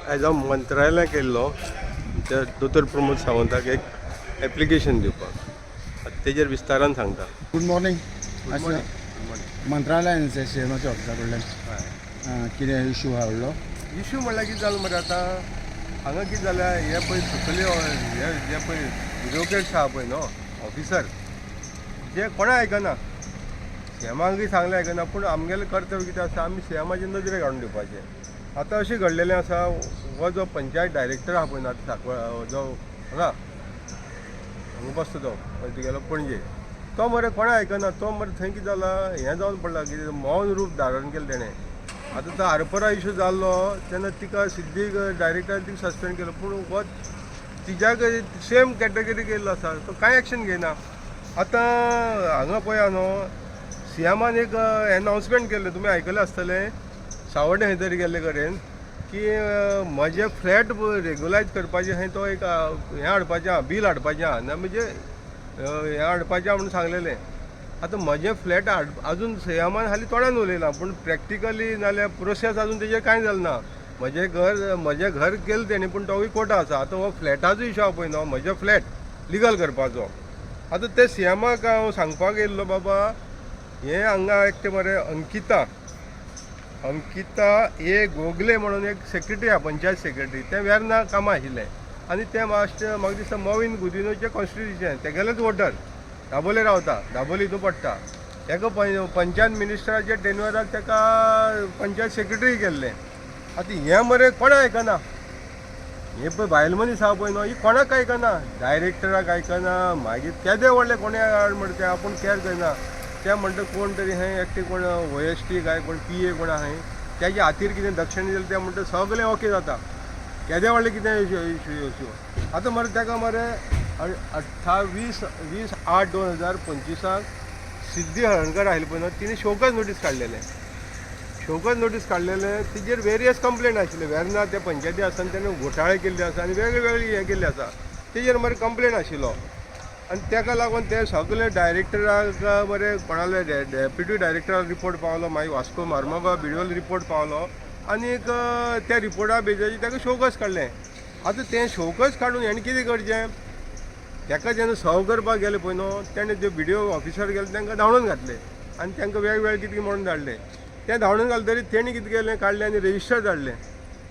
आयज हांव मंत्रालयाक येयल्लो त्या दोतोर प्रमोद सावंताक एक एप्लिकेशन दिवपाक. आतां तेजेर विस्तारान सांगता. Good morning. Good morning, good morning. मंत्रालयान सीएमाच्या ऑफिसा कडल्यान. हय. कितें इशू आहा व्हडलो? इशू म्हणल्यार कितें जालें मरे, आतां हांगा कितें जालें, हे पळय सकयले हे जे पळय ब्युरोक्रेट्स आहा पळय न्हू, ऑफिसर जे कोणा आयकना. सीएमाकय सांगलें, आयकना. पूण आमगेलें कर्तव्य कितें आसा, आमी सीएमाचे नदरेक हाडून दिवपाचें. आतां अशें घडलेलें आसा, हो जो पंचायत डायरेक्टर आहा पळय न्हू, आतां सांकवाळ जो हांगा हांगा बसता तो पळय तुगेलो पणजे, तो मरे कोणा आयकना. तो मरे थंय कितें जाला, हें जावन पडला कितें, मौन रूप धारण केलें तेणें. आतां तो आरपोरा इशू जाल्लो तेन्ना तिका सिद्दीक डायरेक्टरान तिका सस्पेंड केलो, पूण हो तिज्या सेम कॅटेगरी केल्लो आसा, तो कांय एक्शन घेयना. आतां हांगा पळया न्हू, सीएमान एक एनावन्समेंट केल्लें, तुमी आयकलें आसतलें, सावड्डें खंय तरी गेल्ले कडेन की म्हजें फ्लॅट रेगुलायज करपाचें खंय तो एक हें हाडपाचें आहा, बील हाडपाचें आहा ना, म्हणजे हें हाडपाचें आहा म्हणून सांगलेलें. आतां म्हजें फ्लॅट हाड अजून सीएमान हाली तोंडान उलयलां, पूण प्रॅक्टिकली नाल्यार प्रोसेस अजून तेजेर कांय जालें ना. म्हजें घर केलें तेणी, पूण तोवूय कोटा आसा. आतां हो फ्लॅटाचो इशू आहा पळय न्हू, म्हजें फ्लॅट लिगल करपाचो. आतां ते सीएमाक हांव सांगपाक येयल्लो, बाबा हें हांगा एकटें मरे अंकिता, अंकिता ए गोगले म्हणून एक सेक्रेटरी आहा, पंचायत सेक्रेटरी. तें वेर्ना कामां आशिल्लें आनी तें मातशें म्हाका दिसता मॉवीन गुदिनोचें कॉन्स्टिट्युशन, तेगेलेच वोटर, दाबोले रावता, दाबोली हितून पडटा. तेका पंचायत मिनिस्टराच्या टेन्युअराक तेका पंचायत सेक्रेटरी केल्लें. आतां हें मरे कोणा आयकना. हे पळय बायल मनीस आहा पळय न्हू, ही कोणाक आयकना, डायरेक्टराक आयकना. मागीर केदे व्हडले कोणे हाड म्हणटा ते आपूण कॅर करिना. ते म्हणटा कोण तरी खंय एकटे कोण ओएसटी काय कोण पीए कोण आहा तेज्या हातीर कितें दक्षिणा दिलें, ते म्हणटा सगळें ओके जाता, केदे व्हडलें कितें इशू इशू. आतां मरे तेका मरे 28 20/8/2025 सिद्धी हळर्णकर आयले पळय न्हू, तिणें शोकॉज नोटीस काडलेलें. शोकॉज नोटीस काडलेलें, तिजेर वेरियस कंप्लेन आशिल्ले. वेर्ना ते पंचायती आसतना तेणें घोटाळे केल्ले आसा आनी वेगळे वेगळे हें केल्ले आसा, तेजेर मरे कंप्लेन आशिल्लो. आनी तेका लागून ते सगळे डायरेक्टराक मरे कोणाले डेप्युटी डायरेक्टराक रिपोर्ट पावलो, मागीर वास्को मार्मगांव बिडिओल रिपोर्ट पावलो आनीक त्या रिपोर्टा बेजाचेर ताका शोकॉज काडलें. आतां तें शोकॉज काडून हेणें कितें करचें? ताका जेन्ना सर्व करपाक गेले पळय न्हू, तेणें जे बिडिओ ऑफिसर गेले तांकां धांवडून घातले आनी तांकां वेगवेगळे कितें म्हणून धाडले. तें धांवडून घालतरी तेणी कितें केलें, काडलें आनी रजिस्टर धाडलें.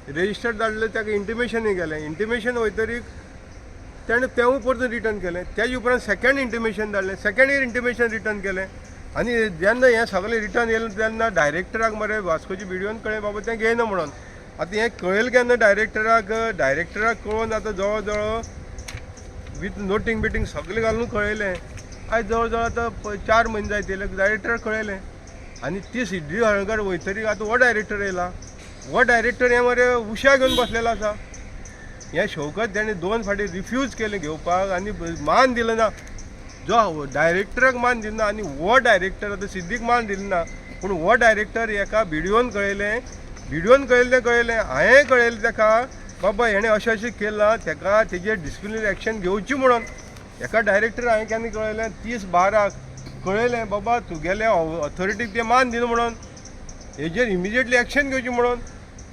रजिस्टर धाडलें, ताका इंटिमेशनूय गेलें. इंटिमेशन वयतरीक तेणें तेंवूय परतून रिटर्न केलें. तेजे उपरांत सेकंड इंटिमेशन धाडलें, सेकंड इयर इंटिमेशन रिटर्न केलें. आनी जेन्ना हें सगळें रिटर्न येयलें तेन्ना डायरेक्टराक मरे वास्कोची बिडिओन कळ्ळें, बाबा तें घेयना म्हणून. आतां हें कळयलें केन्ना डायरेक्टराक, डायरेक्टराक कळोवन आतां जवळ जवळ विथ नोटींग बिटींग सगळें घालून कळयलें. आयज जवळ जवळ आतां 4 म्हयने जायत येयले डायरेक्टराक कळयलें. आनी ती सिद्धी हळर्णकर वयतरी आतां हो डायरेक्टर येयला. हो डायरेक्टर हें मरे उशा घेवन बसलेलो आसा. हें शोकॉज तेणें दोन फावटी रिफ्यूज केलें घेवपाक आनी मान दिलो ना. जो डायरेक्टराक मान दिना आनी हो डायरेक्टर आतां सिद्दीक मान दिलो ना, पूण हो डायरेक्टर एका बिडिओन कळयलें, बिडिओन कळयलें तें कळयलें, हांवें कळयलें ताका, बाबा हेणें अशें अशें केलां, ताका तेजेर डिसिप्लिनरी एक्शन घेवची म्हणून. एका डायरेक्टर हांवें केन्ना कळयलें, 30/12 कळयलें, बाबा तुगेले ऑथॉरिटीक ते मान दिना म्हणून, हेजेर इमिजिएटली एक्शन घेवची म्हणून.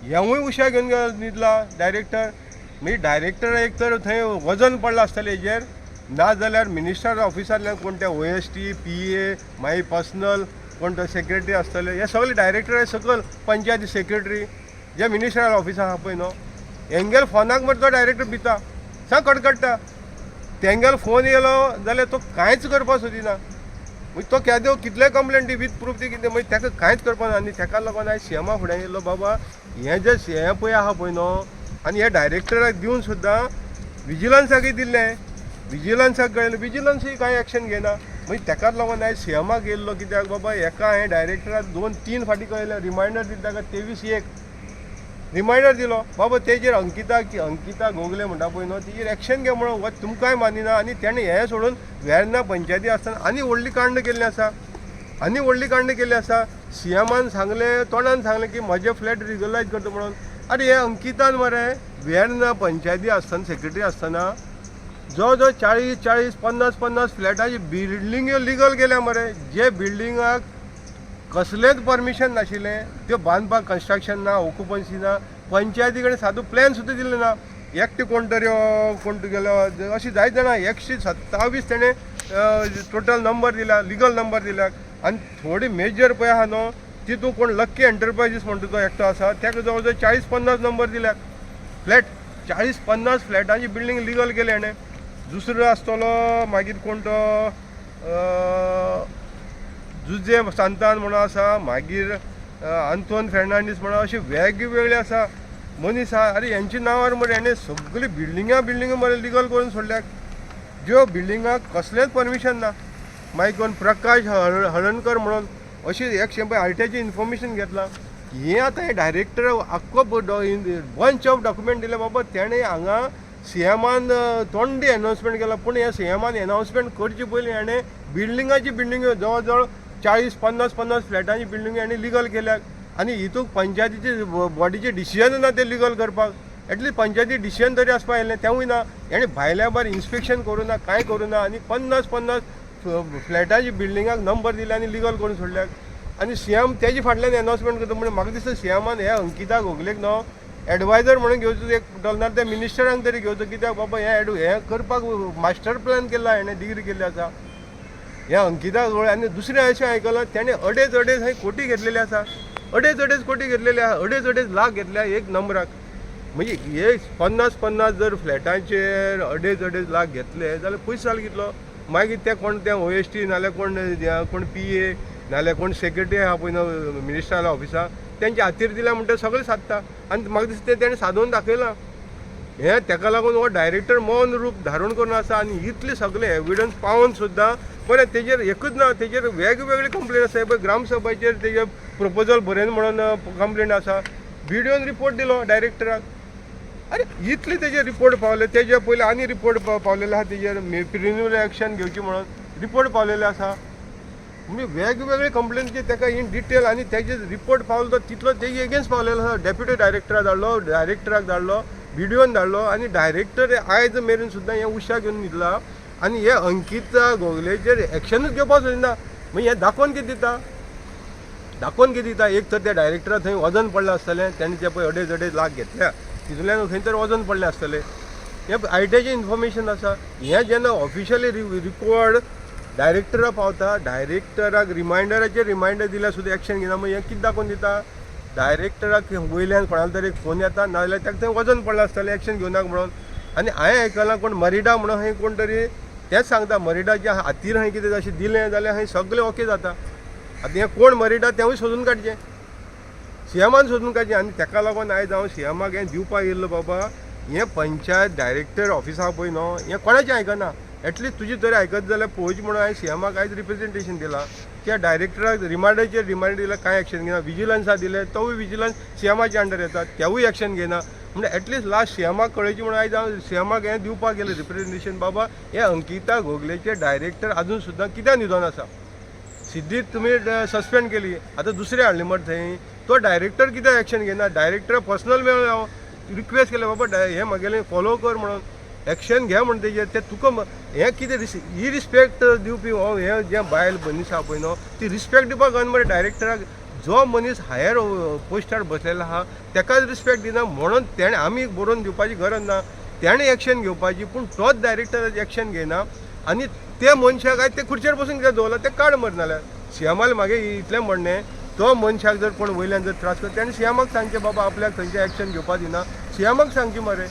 हेंवूय उशा घेवन न्हिदला डायरेक्टर. मागीर डायरेक्टर एक तर थंय वजन पडलां आसतलें हेजेर, ना जाल्यार मिनिस्टर ऑफिसांतल्यान कोण ते ओएसटी, पीए, मागीर पर्सनल कोण तो सेक्रेटरी आसतले, हे सगळे डायरेक्टर सकयल पंचायत सेक्रेटरी जे मिनिस्टर ऑफिसान आहा पळय न्हू, हेंगेल फोनाक मरे तो डायरेक्टर भिता, सांग कडकडटा. तेंगेलो फोन येयलो जाल्यार तो कांयच करपाक सोदिना. मागीर तो केदो कितले कंप्लेन दी विथ प्रूफ दी कितें, मागीर ताका कांयच करपाक ना. आनी ताका लागून आयज सीएमा फुडें येयलो, बाबा हें जे हें पळय आहा पळय न्हू, आनी हे डायरेक्टराक दिवन सुद्दां विजिलन्साकय दिल्लें, विजिलन्साक कळयलें, विजिलन्सूय कांय एक्शन घेयना. मागीर ताकाच लागून आयज सीएमाक येयल्लो. कित्याक बाबा हेका हांवें डायरेक्टराक दोन तीन फावटी कळयलें, रिमायंडर दिता ताका, 23/1 रिमायंडर दिलो, बाबा तेजेर अंकिता, अंकिता गोगले म्हणटा पळय न्हू, तेजेर एक्शन घे म्हणून. हो तुमकांय मानिना. आनी तेणें हें सोडून वेर्ना पंचायती आसतना आनी व्हडली कांड केल्ली आसा, आनी व्हडली कांड केल्ली आसा. सीएमान सांगलें, तोंडान सांगलें की म्हजें फ्लॅट रिगलायज करता म्हणून. आरे, हे अंकितान मरे वेर्ना पंचायती आसतना सेक्रेटरी आसतना जवळ जवळ 40 40 50 50 फ्लॅटाची बिल्डिंग्यो लिगल केल्या मरे. जे बिल्डिंगाक कसलेंच परमिशन नाशिल्लें, त्यो बांदपाक, कन्स्ट्रक्शन ना, ऑक्युपन्सी ना. पंचायती कडेन सादो प्लॅन सुद्दां दिले ना. एकटे कोण तरी कोण तुगेलो अशें जायत जाणां 127 तेणें टोटल नंबर दिला, लिगल नंबर दिल्या. आनी थोडी मेजर पळय आहा न्हू तितून कोण लक्की एंटरप्रायजीस म्हणटा तो एकटो आसा, ताका जवळ जवळ 40-50 नंबर दिल्या. फ्लॅट 40-50 फ्लॅटांची बिल्डींग लिगल केली हेणें. दुसरो आसतलो मागीर कोण तो जुजे सांतान म्हणून आसा, मागीर आंतोन फेर्नांडीस म्हणून, अशे वेगवेगळे आसा मनीस आहा. आरे हेंच्या नांवार मरे हेणें सगळी बिल्डिंगां बिल्डिंगां मरे लिगल करून सोडल्यात, ज्यो बिल्डिंगाक कसलेंच परमिशन ना. मागीर कोण प्रकाश हळणकर म्हणून अशी एकशें पळय आरटीआयचें इन्फॉर्मेशन घेतलां. हें आतां हें डायरेक्टर आख्खो बंच ऑफ डॉक्युमेंट दिले बाबा. तेणें हांगा सीएमान तोंडी एनावन्समेंट केला, पूण ह्या सीएमान एनावन्समेंट करचे पयलीं हेणें बिल्डिंगाची बिल्डिंग्यो जवळ जवळ 40-50 फ्लॅटांची बिल्डिंग्यो हेणें लिगल केल्यात. आनी हितूंत पंचायतीचे बॉडीचें डिसिजन ना तें लिगल करपाक, एटलीस्ट पंचायती डिसिजन तरी आसपा आयलें, तेंवूय ना. हेणें भायल्या भायर इन्स्पेक्शन करूं ना, कांय करूं ना, आनी 50-50 फ्लॅटाची बिल्डिंगाक नंबर दिले आनी लिगल करून सोडल्यात. आनी सीएम तेजे फाटल्यान एनावन्समेंट करता. म्हणून म्हाका दिसता सीएमान ह्या अंकिता गोगलेक न्हू एडवायजर म्हणून घेवचो एक डॉलर, त्या मिनिस्टरांक तरी घेवचो. कित्याक बाबा हें हें करपाक मास्टर प्लॅन केला हेणें, डिग्री केल्ली आसा ह्या अंकिता गोगले. आनी दुसरें अशें आयकलां तेणें अडेज अडेज हे कोटी घेतलेले आसा, अडेज अडेज कोटी घेतलेले आसा, अडेज अडेज लाख घेतल्या एक नंबराक. म्हणजे हे 50-50 जर फ्लॅटांचेर अडेज अडेज लाख घेतले जाल्यार पयसो जालो कितलो? मागीर ते कोण ते OST नाल्यार कोण कोण PA नाल्यार कोण सेक्रेटरी आहा पळय न्हू मिनिस्टराल्या ऑफिसाक, तेंच्या हातीर दिल्या म्हणटकीर सगळें सादता. आनी म्हाका दिसता तें तेणें सादोवन दाखयलां. हें तेका लागून हो डायरेक्टर मौन रूप धारण करून आसा. आनी इतले सगळे एविडन्स पावोन सुद्दां बरें तेजेर एकूच ना, तेजेर वेगवेगळे कंप्लेन आसा. पळय ग्रामसभाचेर तेजे प्रपोजल बरयन म्हणून कंप्लेन आसा, बीडीओन रिपोर्ट दिलो डायरेक्टराक. आरे इतले तेजेर रिपोर्ट पावले, तेजे पयलीं आनी रिपोर्ट पावलेले आसा तेजेर प्रिलिमिनरी एक्शन घेवची म्हणून रिपोर्ट पावलेले आसा. म्हणजे वेगवेगळे कंप्लेनचे ताका इन डिटेल आनी तेजे रिपोर्ट पावलो तो तितलो तेजे एगेन्स्ट पावलेलो आसा. डेप्युटी डायरेक्टराक धाडलो, डायरेक्टराक धाडलो, बीडीओन धाडलो, आनी डायरेक्टर आयज मेरेन सुद्दां हें उशा घेवन न्हिदला. आनी हे अंकिता गोगलेचेर एक्शनूच घेवपाक सोदिना. मागीर हें दाखोवन कितें दिता, दाखोवन कितें दिता? एक तर त्या डायरेक्टरा थंय वजन पडलां आसतलें, तेणें ते पळय अडेज अडेज लाख घेतल्या तितूंतल्यान खंय तर वजन पडलें आसतलें. हें आयटीआयचें इन्फॉर्मेशन आसा. हें जेन्ना ऑफिशियली रिकॉर्ड डायरेक्टराक पावता, डायरेक्टराक रिमांयडराचेर रिमांयडर दिल्यार सुद्दां एक्शन घेना, मागीर हें कितें दाखोवन दिता? डायरेक्टराक वयल्यान कोणाक तरी एक फोन येता, नाजाल्यार ताका थंय वजन पडलां आसतलें एक्शन घेवनाका म्हणून. आनी हांवें आयकलां कोण मरिडा म्हणून खंय कोण तरी तेंच सांगता, मरिडाच्या हातीर खंय कितें अशें दिलें जाल्यार खंय सगळें ओके जाता. आतां हें कोण मरिडा तेंवूय सोदून काडचें, सीएमान सोदून काडचें. आनी ताका लागून आयज हांव सीएमाक हें दिवपाक येयल्लो बाबा, हें पंचायत डायरेक्टर ऑफिसा पळय न्हू हें कोणाचें आयकना, एटलिस्ट तुजी तरी आयकत जाल्यार पळोवचें म्हणून हांवें सीएमाक आयज रिप्रेजेंटेशन दिलां. त्या डायरेक्टराक रिमांडाचेर रिमांड दिला, कांय एक्शन घेना. विजिलन्सा दिलें, तोवूय विजिलन्स सीएमाच्या अंडर येता, तेवूय एक्शन घेना. म्हणजे एटलिस्ट लास्ट सीएमाक कळोवचें म्हणून आयज हांव सीएमाक हें दिवपाक गेलें रिप्रेजेंटेशन, बाबा हे अंकिता गोगलेचे डायरेक्टर आजून सुद्दां कित्याक न्हिदोन आसा? सिद्धी तुमी सस्पेंड केली, आतां दुसरे हाडले मरे थंय, तो डायरेक्टर कित्याक एक्शन घेना? डायरेक्टर पर्सनल मेळ्ळो, हांव रिक्वेस्ट केलें बाबा हें म्हगेलें फॉलो कर म्हणून, एक्शन घे म्हण तेजेर. ते तुका हें कितें इरिस्पेक्ट दिवपी हो हें जें बायल मनीस आहा पळय न्हू ती रिस्पेक्ट दिवपाक जाय मरे डायरेक्टराक. जो मनीस हायर पोस्टार बसलेलो आहा तेकाच रिस्पेक्ट दिना म्हणून तेणें आमी बरोवन दिवपाची गरज ना, तेणें एक्शन घेवपाची. पूण तोच डायरेक्टर एक्शन घेयना आनी ते मनशाक आयज ते खुर्चेर बसून कित्याक दवरला तें काड मरे. नाल्यार सीएमाले मागीर इतलें म्हणणें, तो मनशाक जर कोण वयल्यान जर त्रास करता तेणें सीएमाक सांगचें बाबा आपल्याक थंयचें एक्शन घेवपा दिना, सीएमाक सांगचें मरे.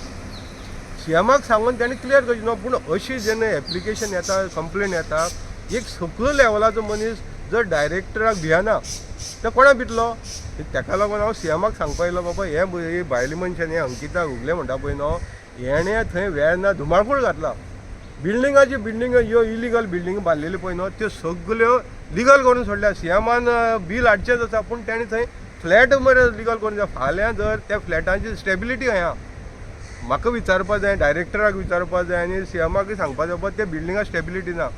सीएमाक सांगून तेणें क्लियर करचें न्हू. पूण अशी जेन्ना एप्लिकेशन येता, कंप्लेन येता, एक सकलो लेवलाचो मनीस जर डायरेक्टराक भियेना तो कोणा भितलो? तेका लागून हांव सीएमाक सांगपा येयलो बाबा हे भायले मनशान, हे अंकिता घुगले म्हणटा पळय न्हू, हेणें थंय वेर्ना धुमाकूळ घातला. बिल्डिंगाची बिल्डिंग ह्यो इलिगल बिल्डिंग बांदलेल्यो पळय न्हू त्यो सगल्यो लिगल करून सोडल्या. सीएमान बील हाडचेंच आसा, पूण तेणें थंय फ्लॅट मरे लिगल करून दिला. फाल्यां जर त्या फ्लॅटांची स्टेबिलिटी खंय आहा म्हाका विचारपा जाय, डायरेक्टराक विचारपा जाय आनी सीएमाकूय सांगपा जाय बाबा त्या बिल्डिंगाक स्टेबिलिटी ना.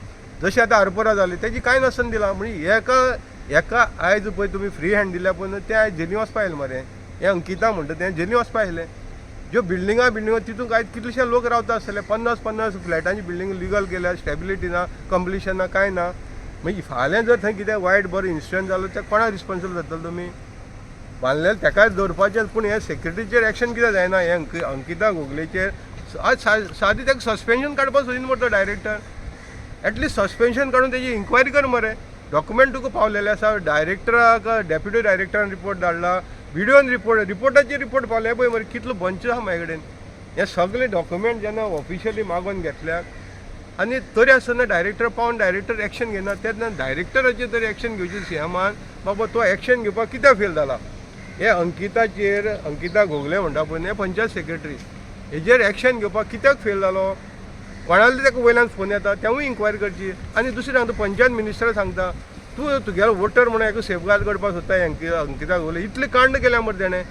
जशें आतां आरपोरा जालें तेजी कांय नासतना दिलां, म्हणजे एका एका आयज पळय तुमी फ्री हँड दिल्या पळय न्हू तें आयज जेली वचपा आयलें मरे. हें अंकिता म्हणटा तें जेली वचपा आयलें. ज्यो बिल्डिंगां बिल्डिंगां तितून कांय कितलेशे लोक रावता आसतले, 50-50 फ्लॅटांची बिल्डींग लिगल केल्या, स्टेबिलिटी ना, कंप्लिशन ना, कांय ना. मागीर फाल्यां जर थंय कितें वायट बरो इन्सिडंट जालो ते कोणाक रिस्पोन्सिबल जातलो तुमी? बांदलेलें तेकाच दवरपाचें. पूण हे सेक्रेटरीचेर एक्शन कित्याक जायना? हे अंकिता गोगलेचेर आज सादी ताका सस्पेन्शन काडपाक सोदीन मरे तो डायरेक्टर. एटलिस्ट सस्पेन्शन काडून तेजी इन्क्वायरी कर मरे. डॉक्युमेंट तुका पावलेले आसा, डायरेक्टराक, डेप्युटी डायरेक्टरान रिपोर्ट धाडला, विडियोन रिपोर्ट, रिपोर्टाचेर रिपोर्ट पावले. पळय मरे कितलो बंच आसा म्हाजे कडेन. हे सगळे डॉक्युमेंट जेन्ना ऑफिशियली मागोवन घेतल्या आनी तरी आसतना डायरेक्टर पावन डायरेक्टर एक्शन घेना, तेन्ना डायरेक्टराचेर तरी एक्शन घेवची सीएमान. बाबा तो एक्शन घेवपाक कित्याक फेल जाला? हे अंकिताचेर, अंकिता गोगले म्हणटा पळय, हे पंचायत सेक्रेटरी, हेजेर एक्शन घेवपाक कित्याक फेल जालो? कोणाले ताका वयल्यान फोन येता, तेवूय इन्क्वायरी करची. आनी दुसरें सांगता, पंचायत मिनिस्टर सांगता, तूं तुगेलो वोटर म्हणून हेका सेफगार्ड करपाक सोदता. अंकिता गोगले इतलें कांड केल्या मरे तेणें.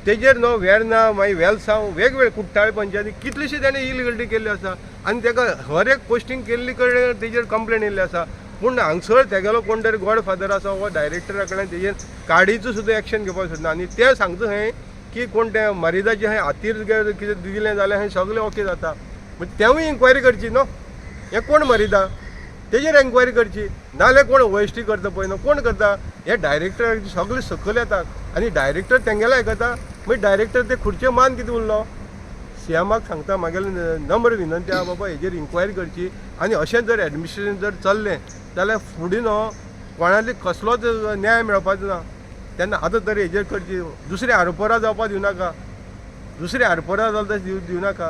तेजेर न्हू वेर्ना, मागीर वेलसांव, वेगवेगळे कुट्टाळे पंचायती कितलीशी तेणें इलिगलिटी केल्ली आसा आनी तेका हर एक पोस्टींग केल्ली कडेन तेजेर कंप्लेन येयल्ली आसा. पूण हांगसर तेगेलो कोण तरी गॉड फादर आसा, हो डायरेक्टरा कडल्यान तेजेर काडीचो सुद्दां एक्शन घेवपाक सोदना. आनी ते सांगता खंय की कोण ते मरिदाचे खंय हातीर कितें दिलें जाल्यार खंय सगळें ओके जाता. मागीर तेवूय इन्क्वायरी करची न्हू, हें कोण मरिदा तेजेर एन्क्वायरी करची. नाजाल्यार कोण ओएसटी करता पळय न्हू, कोण करता? हे डायरेक्टर सगळे सकयल येता आनी डायरेक्टर तेंगेले आयकता. मागीर डायरेक्टर ते खुर्चे मान कितें उरलो? सीएमाक सांगता, म्हागेले नम्र विनंती आहा बाबा, हेजेर इन्क्वायरी करची. आनी अशें जर एडमिनिस्ट्रेशन जर चल्लें जाल्यार फुडें न्हू कोणाली कसलोच न्याय मेळपाचो ना. तेन्ना आतां तरी हेजेर करची. दुसरे आरपोरा जावपाक दिवनाका, दुसरे आरपोरा जाल्यार तशें दिवनाका.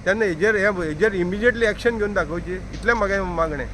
तेन्ना हेजेर इमिजिएटली एक्शन घेवन दाखोवची, इतलें म्हागेलें मागणें.